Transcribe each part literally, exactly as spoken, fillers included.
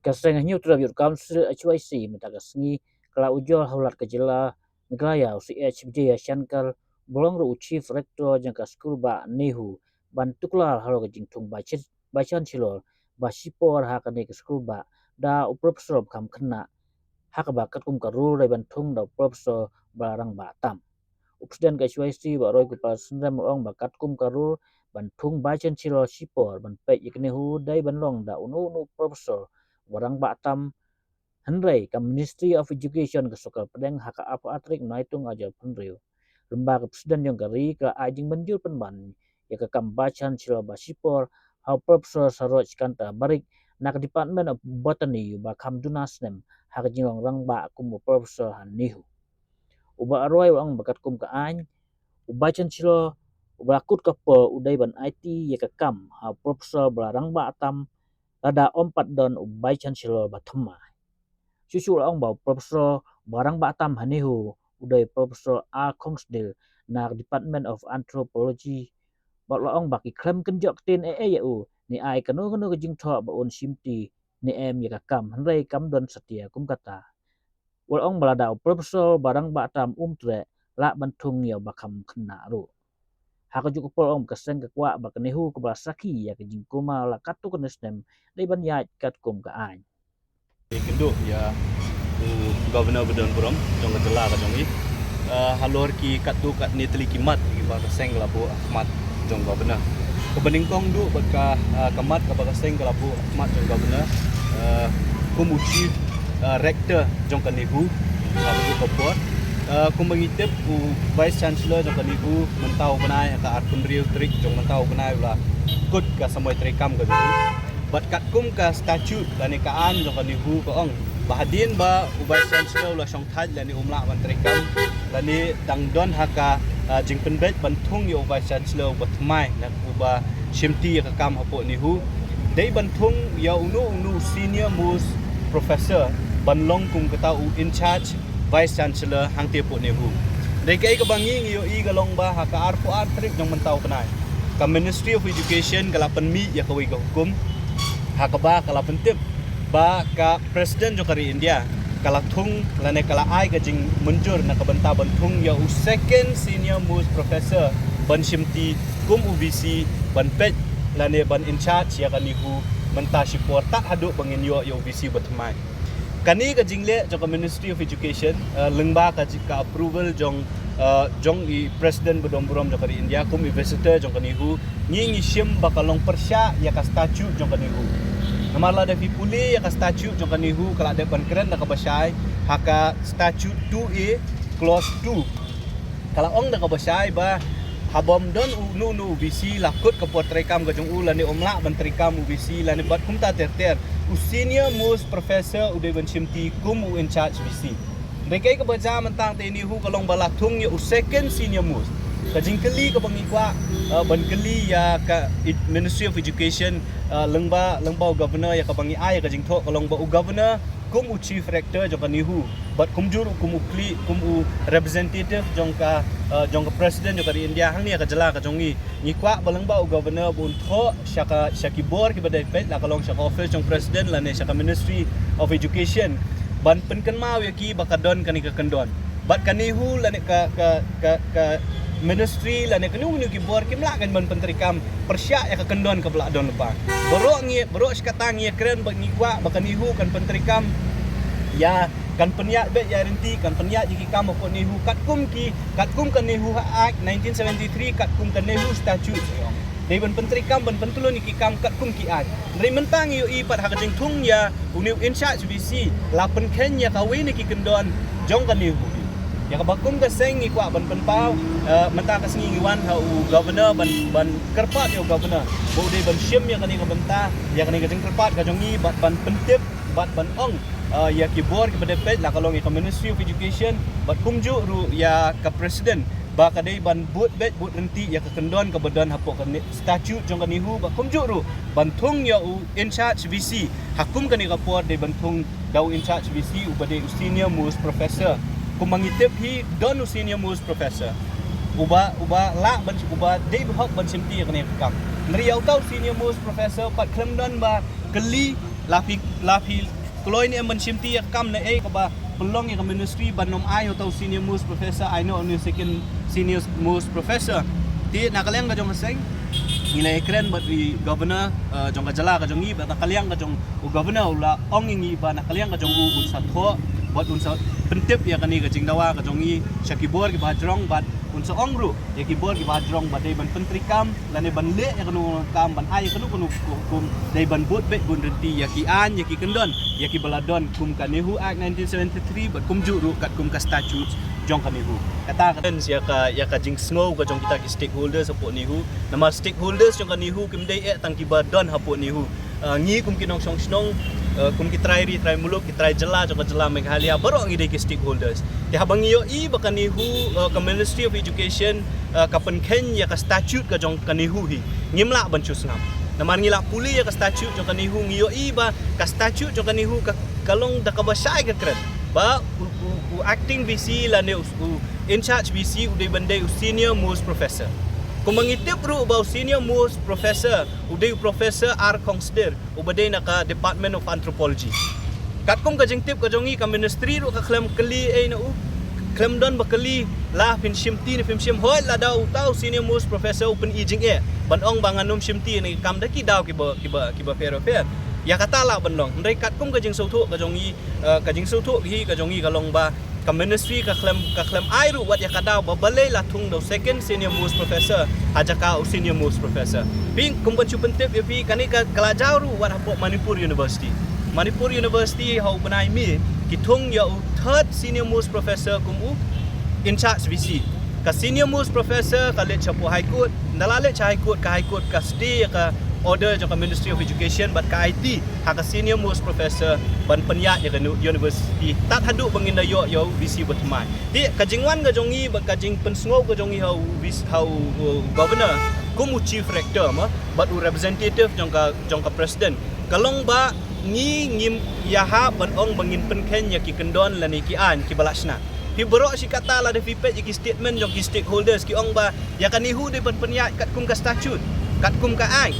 Ka seng Hynñiewtrep Youth Council, H Y C, mynta ka sngi ka la ujor ha u Lat ka jylla Meghalaya, u C H Vijayashankar, ba long ruh u Chief Rector jong ka skul bah NEHU, ban tuklar halor ka jingthung Vice Chan-, Vice Chancellor ba shipor ha kane ka skul bah da u Professor Bakham Khynnah, ha kaba katkum ka rule dei ban thung da u Professor ba rangbah tam. U President ka H Y C, Bah Roy Gopal Synrem, u ong ba katkum ka rule ban thung Vice Chancellor shipor ban peit ïa ka NEHU dei ban long da uno uno u professor ba rangbah tam, hynrei ka Ministry of Education ka sngewthuh pdeng ha ka arphew ar tarik Naitung arhajar arphew hynriew. Lyngba ka President jong ka ri ka la ai jingmynjur pynban ïa ka kam Vice Chancellor ba shipor ha u Professor Saroj Kanta Barik na ka Department of Botany, uba kham duna snem ha ka jinglong rangbah kum u Professor ha NEHU. U Bah Roy u ong ba katkum ka aiñ, u Vice Chancellor uba la kut ka por u dei ban aiti ïa ka kam ha u Professor ba la rangbah tam, lada ym pat don u Vice Chancellor ba thymmai. Shuh shuh u la ong ba u Professor ba rangbah tam ha NEHU u dei Professor R Khongsdhir na Department of Anthropology, bad u la ong ba ki khlem kynjoh ktien ei ei ïa u ne ai kano kano ka jingthoh ba un shimti ne em ïa ka kam, hynrei kam don satia kum kata. U la ong ba lada u Professor ba rangbah tam um treh, lah ban thung ïa u Bakham Khynnah ruh. Ha kajuh ka por u ong ba ka seng ka kwah ba ka NEHU kaba la sakhi ïa ka jingkulmar la katto katne snem dei ban ïaid katkum ka aiñ. Kynduh ïa u Governor ba don burom jong ka jylla ka jong i, eh, halor ki katto katne tylli ki mat kiba ka seng ka la buh ha khmat jong Governor. Kaba nyngkong duh bad ka, eh, ka mat kaba ka seng ka la buh ha khmat jong Governor, eh, kum u Chief, eh, Rector jong ka NEHU ha kajuh ka por. Eh, kumba ngi tip, u Vice Chancellor jong ka NEHU mynta u bnai ha ka arphew hynriew tarik jong mynta u bnai u la kut ka samoi treikam ka jong u. Bad katkum ka statute lane ka aiñ jong ka NEHU ka ong ba hadien ba u Vice Chancellor u la shongthait lane um lah ban treikam lane dang don ha ka, ah, jingpynbeit ban thung ïa u Vice Chancellor uba thymmai, na uba shimti ïa ka kam hapoh NEHU, dei ban thung ïa uno uno u senior most professor ban long kum kata u in charge Vice Chancellor hangtei hapoh NEHU. Dei kaei kaba ngi ngi ïohi ka long ba ha ka arphew ar tarik jong mynta u bnai, ka Ministry of Education ka la pynmih ïa kawei ka hukum ha kaba ka la pyntip ba ka President jong ka ri India ka la thung lane ka la ai ka jingmynjur na ka bynta ban thung ïa u second senior most professor ban shimti kum u VC ban peit lane ban in charge ïa ka NEHU mynta shipor tad haduh ba ngin ïoh ïa u VC ba thymmai. Kane ka jingleh jong ka Ministry of Education, eh, lyngba ka ji-, ka approval jong, eh, jong i President ba don burom jong ka ri India kum i visitor jong ka NEHU, ngi ngi shim ba ka long pyrshah ïa ka statute jong ka NEHU. Namar lada phi pule ïa ka statute jong ka NEHU ka la dep ban kren da kaba shai ha ka statute two A clause two. Ka la ong da kaba shai ba haba ym don uno uno u VC, la kut ka por treikam ka jong u lane um lah ban treikam u VC lane bad kumta ter ter, u senior most professor u dei ban shimti kum u in charge VC. Dei kaei kaba jia mynta hangtei NEHU ka long ba la thung ïa u second senior most. Ka jingkylli kaba ngi kwah, eh, ban kylli ïa ka ed-, Ministry of Education, eh, lyngba, lyngba u Governor ïa kaba ngi ai ïa ka jingthoh ka long ba u Governor kum u Chief Rector jong ka NEHU bad kumjuh ruh kum u kli-, kum u representative jong ka, eh, jong ka President jong ka ri India hangne ha ka jylla ka jong ngi, ngi kwah ba lyngba u Governor ba un thoh sha ka, sha ki bor kiba dei peit, la ka long sha ka office jong President lane sha ka Ministry of Education ban pynkynmaw ïa ki ba ka don kane ka kyndon. Bad ka NEHU lane ka, ka, ka, ka ministry lane kano kano ki bor kim lah kan ban pyntreikam pyrshah ïa ka kyndon kaba la don lypa. Baroh ngi, baroh shi katta ngi ïakren bad ngi kwah ba ka NEHU kan pyntreikam ïa, kan pynïaid beit ïa ryntih, kan pynïaid ïa ki kam hapoh NEHU katkum ki, katkum ka NEHU Act nineteen seventy-three, katkum ka NEHU Statute. Dei ban pyntreikam, ban pyntylun ïa ki kam katkum ki aiñ. Hynrei mynta ngi ïohi pat ha ka jingthung ïa une u in charge VC la pynkheiñ ïa kawei na ki kyndon jong ka NEHU. Ïa kaba kum ka seng ngi kwah ban pynpaw, eh, mynta ka sngi ngi wan ha u Governor ban, ban kyrpad ïa u Governor ba u dei ban shim ïa kane ka bynta, ïa kane ka jingkyrpad ka jong ngi bad ban pyntip bad ban ong, eh, ïa ki bor kiba dei peit, la ka long ïa ka Ministry of Education bad kumjuh ruh ïa ka President ba ka dei ban bud beit bud ryntih ïa ka kyndon kaba don hapoh ka NE-, statute jong ka NEHU bad kumjuh ruh ban thung ïa u in charge VC. Ha kum kane ka por dei ban thung da u in charge VC uba dei u senior most professor. Kumba ngi tip hi don u senior most professor. uba, uba lah ban, uba dei hok ban shimti ïa kane ka kam. Hynrei ïa uta u senior most professor pat khlem don ba kylli la phi, la phi kloi ne em ban shimti ïa ka kam ne ei, kaba pynlong ïa ka ministry ban ym ai ïa uta u senior most professor, ai noh une u second senior most professor. Te na ka liang ka jong ka seng ngi la ïakren bad u governor, eh, jong ka jylla ka jong ngi, bad na ka liang ka jong u governor u la ong ïa ngi ba na ka liang ka jong u un sa thoh bad un sa pyntip ïa kane ka jingdawa ka jong ngi sha ki bor kiba jrong, bad un sa ong ruh ïa ki bor kiba jrong ba dei ban pyntreikam lane ban leh ïa kano kano ka kam, ban ai ïa kano kano ka hukum, dei ban bud beit bun rynti ïa ki aiñ, ïa ki kyndon, ïa kiba la don kum ka NEHU Act nineteen seventy-three bad kumjuh ruh katkum ka statute jong ka NEHU. Kata ka ïa ka, ïa ka jingsngew ka jong kita ki stakeholders hapoh NEHU. Namar stakeholders jong ka NEHU kim dei eh tang kiba don hapoh NEHU. Ah, ngi kum ki nongshong shnong, ah, kum ki trai ri, trai muluk, ki trai jylla jong ka jylla Meghalaya, baroh ngi dei ki stakeholders. Te haba ngi ïohi ba ka NEHU, ah, ka Ministry of Education, ah, ka pynkheiñ ïa ka statute ka jong ka NEHU hi, ngim lah ban shu sngap. Namar ngi la pule ïa ka statute jong ka NEHU, ngi ïohi ba ka statute jong ka NEHU ka, ka long da kaba shai ka kren ba u, u, u acting VC lane u, u in charge VC u dei ban dei u senior most professor. Kumba ngi tip ruh ba u senior most professor u dei u Professor R Khongsdir, uba dei na ka Department of Anthropology. Katkum ka jingtip ka jong ngi, ka ministry ruh ka khlem kylli ei na u, khlem don ba kylli la phin shimti ne phim shim, hooid lada uta u senior most professor u pyni jingeh ban ong ba ngan ym shimti ïa kane ka kam da ki daw kiba, kiba, kiba pher pher, ïa kata lah ban long. Hynrei katkum ka jingsngewthuh ka jong ngi, eh, ka jingsngewthuh hi ka jong ngi ka long ba ka ministry ka khlem, ka khlem ai ruh wat ïa ka daw ba balei la thung da u second senior most professor ha jaka u senior most professor. Phi, kum ban shu pyntip ïa phi, kane ka, ka la jaw ruh wat hapoh Manipur University. Manipur University ha u bnai May ki thung ïa u third senior most professor kum u in charge VC. Ka senior most professor ka leit shapoh High Court, ynda la leit sha High Court, ka High Court ka stay ïa ka order jong ka Ministry of Education bad ka aiti ha ka senior most professor ban pynïaid ïa ka nu-, university tad haduh ba ngin da ïoh ïa u VC ba thymmai. Te ka jingwan ka jong ngi bad ka jingpynsngew ka jong ngi ha u VC, ha u, u governor kum u chief rector ma, bad u representative jong ka, jong ka president, ka long ba ngi ngim ïahap ban ong ba ngin pynkheiñ ïa ki kyndon lane ki aiñ kiba la shna. Phi baroh shi katta lada phi peit ïa ki statement jong ki stakeholders ki ong ba ïa ka NEHU dei ban pynïaid katkum ka statute, katkum ka act.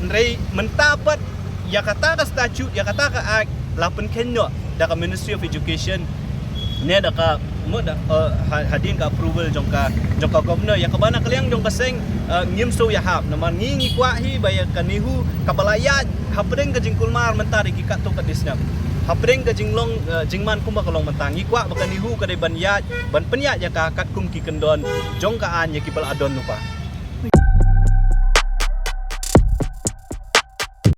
Hynrei mynta pat ïa kata ka statute, ïa kata ka act la pynkheiñ noh da ka Ministry of Education ne da ka, mo da, eh, ha-, hadien ka approval jong ka, jong ka governor, ïa kaba na ka liang jong ka seng, eh, ngim shu ïahap. Namar ngi ngi kwah hi ba ïa ka NEHU kaba la ïaid hapdeng ka jingkulmar mynta da ki katto katne snem, hapdeng ka jinglong, eh, jingman kumba ka long mynta, ngi kwah ba ka NEHU ka dei ban ïaid, ban pynïaid ïa ka katkum ki kyndon jong ka aiñ ïa kiba la don lypa.